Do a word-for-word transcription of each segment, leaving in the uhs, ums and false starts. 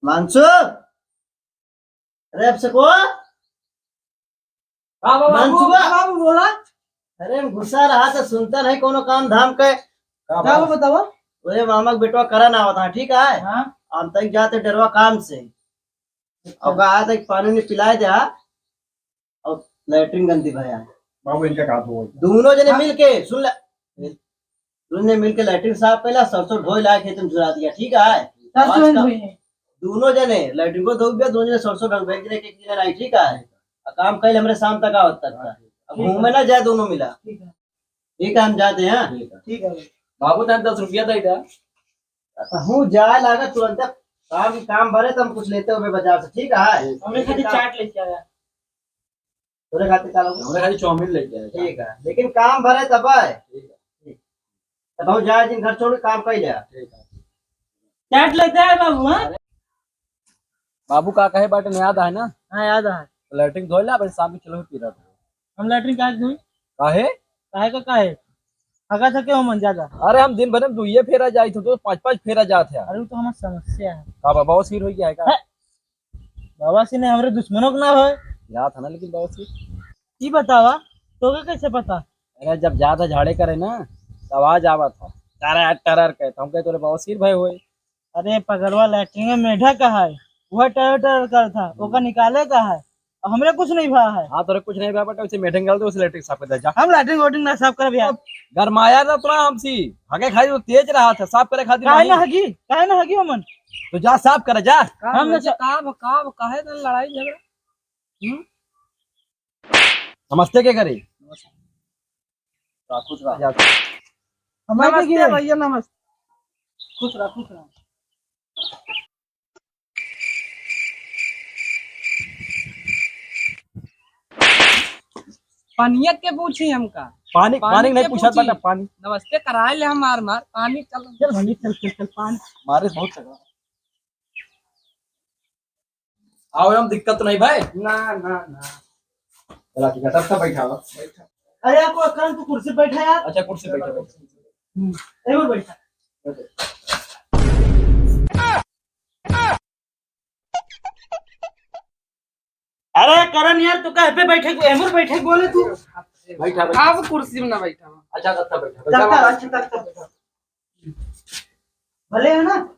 मानसू, अरे अब से को हाँ बाबा, मानसू बाबू, बा? हाँ बाबू, बोला। अरे हम गुस्सा रहा तो सुनता नहीं कोनो काम धाम के। का का बात? बतावा? अरे मामा के बेटवा करा ना होता, ठीक है? हाँ। हम तक जाते डरवा काम से। अच्छा। और कहा था कि पानी नहीं पिलाए दे, हाँ? और लैट्रिन गंदी भया है। बाबू, इनका का धोए? दोनों जने हाँ। मिल के, सुन ले, दोनों जने मिल के लैट्रिन साफ कैला, सरसों ढोए ला खेत में झुरा दिया, ठीक है? सरसों आज का धोए। दोनों जने लैट्रिन को धो गया, दोनों जने सरसों ढोए, एक जने के, एक जने नहीं, ठीक है? और काम कैल हमरे शाम तक आवत तक था। अब ठीक है। घूमे ना जाए दोनों मिला। ठीक है। ठीक है, हम जाते हैं। ठीक है। ठीक है भाई। बाबू, तन दस रुपया दे दे। हूँ जाए लागा तुरंत, काम, काम भरे तो हम कुछ लेते हुए बाजार से, ठीक है? हमरे खातिर चाट लेके आया। तोरे खातिर का लाऊं? हमरे खातिर चाउमीन लेके आया। ठीक है, लेकिन काम भरे तब आए। ठीक है। तब हम जाए दिन घर छोड़ के काम कर लिया। ठीक है। चाट लेते हैं बाबू, हाँ? बाबू का कहे बाटे न याद आए ना? हाँ, याद आए। तो लैट्रिन धोए ला, भाई शाम के चलो पी रहा। हम लैट्रिन काहे धोई? काहे? काहे का काहे? हगा थके हो मन ज्यादा। अरे हम दिन भर में दुइये फेरा जाइत हो, तो पाँच पाँच फेरा जात है। अरे वो तो हमार समस्या है। का बा, बवासीर हो गया है का? है। बवासीर नहीं, हमरे दुश्मनों को ना होए। जात है ना लेकिन बवासीर। ई बतावा, तोके कैसे पता? अरे जब जात है झाड़े करे ना, तो आवाज आवत है, टरर टरर के, तो हम कहे तोरे बवासीर भय होए। अरे पगलवा, लैट्रिन में मेढक है, वह टरर टरर करत है, ओका निकाले का है, और हमरे कुछ नहीं भा है। हाँ, तोरे कुछ नहीं भा, बेटा, उसे मेढक निकाल दे, उसे लैट्रिन साफ कर दे, जा। हम लैट्रिन वैट्रिन ना साफ करब यार। गरमाया ना तोरा हमसी, हगे खातिर तो तेज रहा था, साफ करे खातिर काहे नहीं। ना हगी, काहे ना हगी हमन? तो जा साफ करे, जा। का हम ना भैया, सा- का ब-, का ब-, काहे ना लड़ाई झगड़ा? हम्म? नमस्ते के करे? नमस्ते। खुश रह। हमारे नमस्ते के भैया, नमस्ते। खुश रह, खुश रह। पानिया के पूछी हमका? पानी, पानी पानी नहीं के पूछा पूछी? बेटा, पानी। नमस्ते कराए ले हम मार मार, पानी चल। चल भाई, चल, चल, चल, पानी। मारे बहुत तगड़ा। आओ, हम दिक्कत तो नहीं भाई? ना, ना, ना। चला ठीक है, तब तक बैठा हुआ। बैठा। अरे, आपको करण, तू कुर्सी बैठा यार। अच्छा, कुर्सी बैठा, बैठा। हम्म, एक बार बैठा। अरे करण यार, तू कहे पे बैठे, एमुर बैठे बोले तू। बैठा, बैठा। आप कुर्सी में ना बैठा। अच्छा, तब तक बैठा, बैठा। तब तक, अच्छा, तब तक बैठा। भले है ना?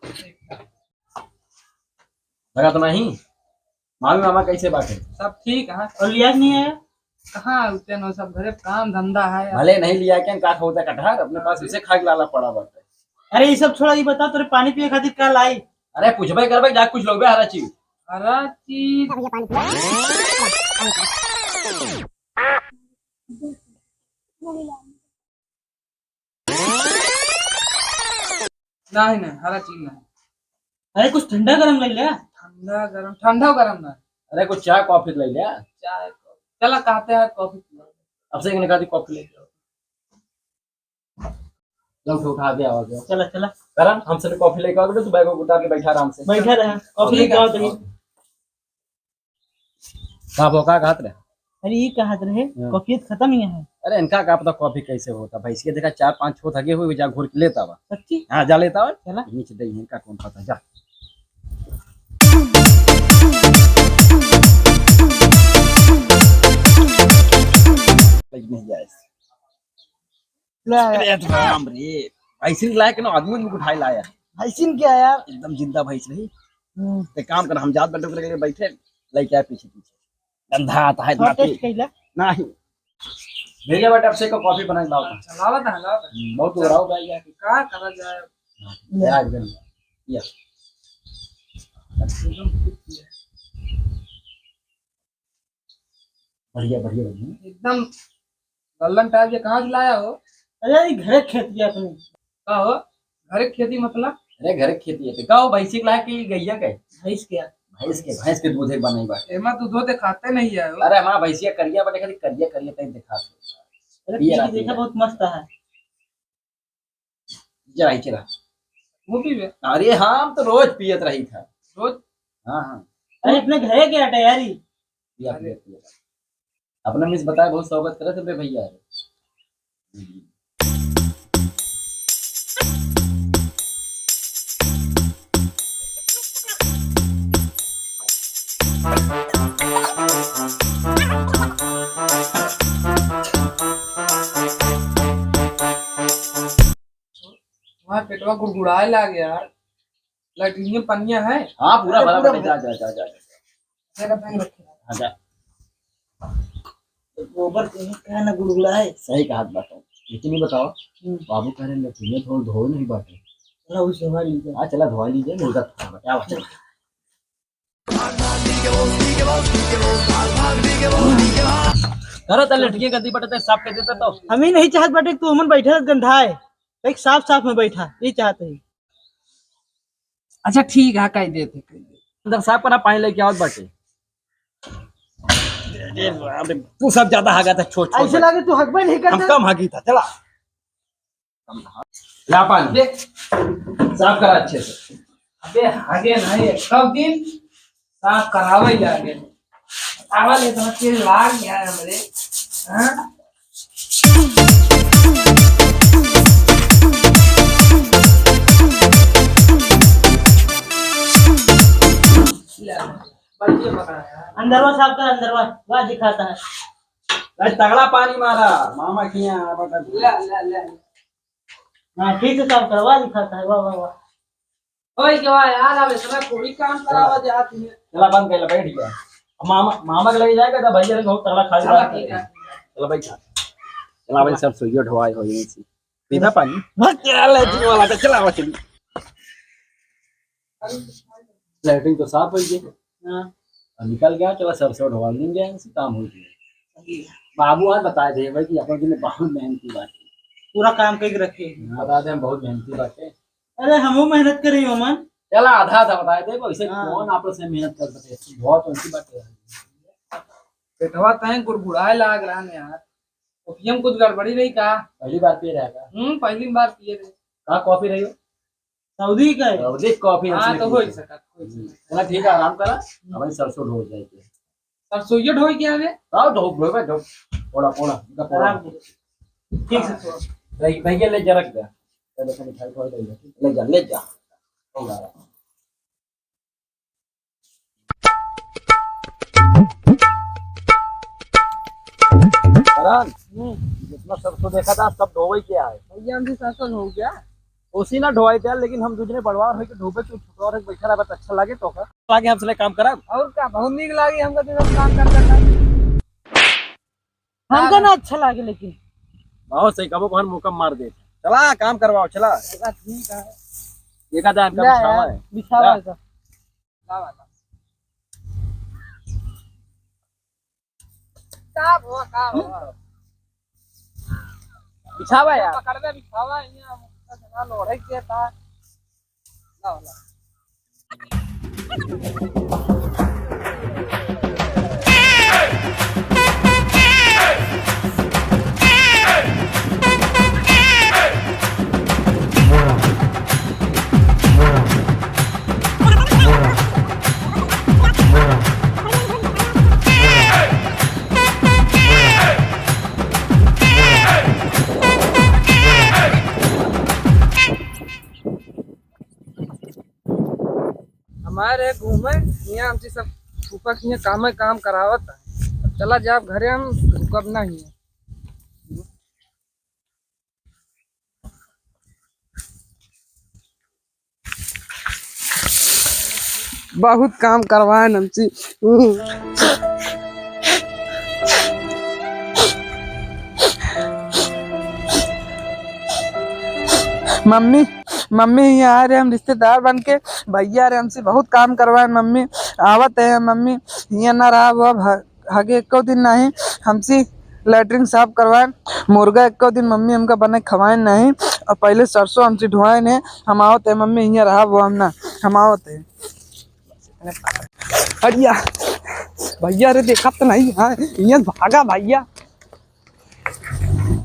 लगा तो नहीं? मामी मामा कैसे बाटे? सब ठीक है। और लिया कि नहीं आया? कहाँ उते न, सब घरे काम धंधा है। भले नहीं लिया के का होता कटहर, अपने पास उसे खा के लाला पड़ा बाटे। अरे ये सब छोड़ा, ये बता तोरे पानी पिए खातिर का लाई? अरे पूछबे करबे, जा कुछ लोग हरा चीज। हरा चीज। नहीं, नहीं, हरा चीज नहीं। अरे, कुछ ठंडा गरम ले ले। ठंडा गरम, ठंडा गरम नहीं। अरे, कुछ चाय कॉफी ले ले। चाय कॉफी। चला, कहते हैं कॉफी पियो। अब से इन्हें कहा थी कॉफी लेके आओ। चल, उठा, उठा के आओ, आओ। चला, चला। करण, हमसे भी कॉफी लेके आओ बेटा, तू बैग को उतार के बैठा आराम से। बैठा रहा, कॉफी ठीक लेके है। आओ तो। का भो, का कहत रहे? अरे, ई कहत रहे, हाँ। कॉफी खत्म ही है। अरे, इनका का पता कॉफी कैसे होता? भैंस के देखा, चार पांच छो थके हुए, जा घोर के लेता हुआ। सच्ची? हाँ, जा लेता हुआ। चला। नीचे दे, इनका कौन पता, जा। नहीं जाए। ले आया। अरे राम रे, भैंसिन लाया के ना आदमी को उठाए लाया। भैंसिन क्या यार? एकदम जिंदा भैंस रही। हम्म। ते काम कर, हम जात बंदूक रख ले बैठे, लेके आए पीछे पीछे। गंधा आता है थोड़ा इतना टेस्ट पी-, कैला? नहीं। भैया बेटा, अब से को कॉफी बना के लाओ। अच्छा, लावा था, लावा था। हम्म, बहुत हो रहा हो भाई यार। का करा जाए? या एकदम, या। एकदम fit है। बढ़िया, बढ़िया, बढ़िया। एकदम लल्लन टाइप के। कहाँ से लाया हो? अरे, ये घरे खेती है अपनी। का हो? घरे खेती मतलब? अरे, घरे खेती है। तो का हो, भैंसी के लाया कि गैया के? भैंस के। भैंस के, भैंस के दूध एक बनाई बाटे। एमा दूधो देखाते नहीं है हो। अरे, हमारा भैंसिया करिया बाटे, खाली करिया, करिया तई देखा। अरे, पी के देखा, बहुत मस्त है। जरा ही चला। वो भी बे? अरे, हम तो रोज पियत रही था। रोज? हाँ, हाँ। अरे, अपने घरे के आटे यार ई। पिया, पिया, पिया। अपना मिस बताए, बहुत सोहबत करत है बे भैया। पेटवा गुड़गुड़ाए लाग यार। लैट्रिन में पनिया है? हाँ, पूरा अरे, भरा पूरा पड़े। भरा। जा, जा, जा, जा, जा। मेरा भाई रखे। हाँ, जा। गोबर के क्या ना गुड़गुड़ाए। सही कहा बात है। लेकिन ये बताओ, हम्म। बाबू कह रहे लैट्रिन में धो, धो नहीं बाटे। चला, उसे धोवा लीजिए। हाँ, चला, धोवा लीजिए, मुर्गा खा, क्या बात है? अरे, तो लैट्रिन गंदी पड़त है, साफ कर देता तो। हम ही नहीं चाहत बाटे कि तू हमन बैठा गंधाए। एक साफ साफ में बैठा, ये चाहते हैं। अच्छा, ठीक है, कह देते, कह देते। अंदर साफ करा, पानी लेके आवत बाटे। अरे, तू सब ज्यादा हागा था, छोड़, छोड़ ऐसे दे। लागे तू हगबे नहीं करता। हम कम हागी था, चला। ला पानी। दे। साफ करा अच्छे से। अबे, हागे नहीं, कब दिन साफ करावे लागे। आवा ले, इतना तेल लाग गया है हमरे। हाँ? ले, बढ़िया पकड़ा है। अंदरवा साफ कर, अंदरवा, वह दिखाता है। भाई, तगड़ा पानी मारा, मामा किया, बता। ले, ले, ले। हाँ, ठीक से साफ कर, वह दिखाता है, वाह, वाह, वाह। ओए, के वाह यार, अब इतना कोई काम करावा जात है। चला, बंद कर ले, बैठ गया। अब मामा, मामा के लगे जाएगा, तो भैया ने बहुत तगड़ा खा लिया। चला, ठीक है। चला, बैठ जा। चला, भाई, सरसोइयो ढोवाई हो यहीं से। पीता पानी? भाग, चला, लैट्रिन वाला का, चला, आवा, चली। लैट्रिन तो साफ हो गई। हाँ। अब निकल गया, चला, सरसों ढोवा लेंगे, इनसे काम हो गया। सही है। बाबू आज बताए थे भाई कि अपन के लिए बहुत मेहनती बात है। पूरा काम करके रखे। हाँ, बता दे, हम बहुत मेहनती बात है। अरे, हमहू मेहनत करी हो मन। चला, आधा आधा बताए दे, वैसे हाँ। कौन आपस में मेहनत कर सके? बहुत अच्छी बात है। पेटवा तय गुड़गुड़ाए लाग रहा है यार। कॉफी में कुछ गड़बड़ी रही का? पहली बार पिए रहा का? हम्म, पहली बार पिए रहे। का कॉफी रही हो? सऊदी का है। सऊदी कॉफी हाँ, हमसे तो हो ही पीते। सकत, हो ही सकत। चला ठीक है, आराम करा, हम्म। हमारी सरसों ढो जाए के। सरसों ये ढोई क्या है? हाँ, ढो, ढो, ढो। पोड़ा, पोड़ा, इनका पोड़ा। आराम से। ठीक से सो। भाई, भाई, ये ले जा, रख दे। चलो, चलो, मिठाई खवा दे, ले जा, ले जा। हो गया। करण, हम्म। जितना सरसों देखा था, सब ढोवे के आए। भैया, हम भी सरसों ढो गया। ओसी ना ढोवाई दे, लेकिन हम दूसरे बड़वार होके ढोबे, तू छोटवार होके बैठा रहा, तो अच्छा लागे तो का? लागे हमसे काम करब? और का, बहुत नीक लागे हमका दिन काम कर करना। हमका ना अच्छा लागे, लेकिन बहुत सही, कबो कभार मौका मार दे। चला, काम करवाओ, चला। चला, ठीक है। देखा जाए, हमका ले बिछावा यार, है। बिछावा जा। है का? का हुआ, का हुआ? बिछावा यार। पकड़ दे, बिछावा, यहाँ जना लोढ़े के था। हमारे घूमे, यहाँ हमसे सब फूफा के यहाँ कामे काम करावत है। अब चला जाब घरे, हम रुकब नहीं। बहुत काम करवाए हमसे। मम्मी, मम्मी, यहाँ आ रहे हम रिश्तेदार बन के, भैया रे हमसे बहुत काम करवाए मम्मी, आवत है मम्मी, यहाँ ना रहा वो भ-, हगे एको दिन नहीं, हमसे लैट्रिन साफ करवाए, मुर्गा एको दिन मम्मी हमका बने खवाए नहीं, और पहले सरसों हमसे ढुआए नहीं, हम आवत है मम्मी, यहाँ रहा वो हम ना, हम आवत है। अड़िया, भैया रे देखा तो नहीं है, यहाँ भागा भैया।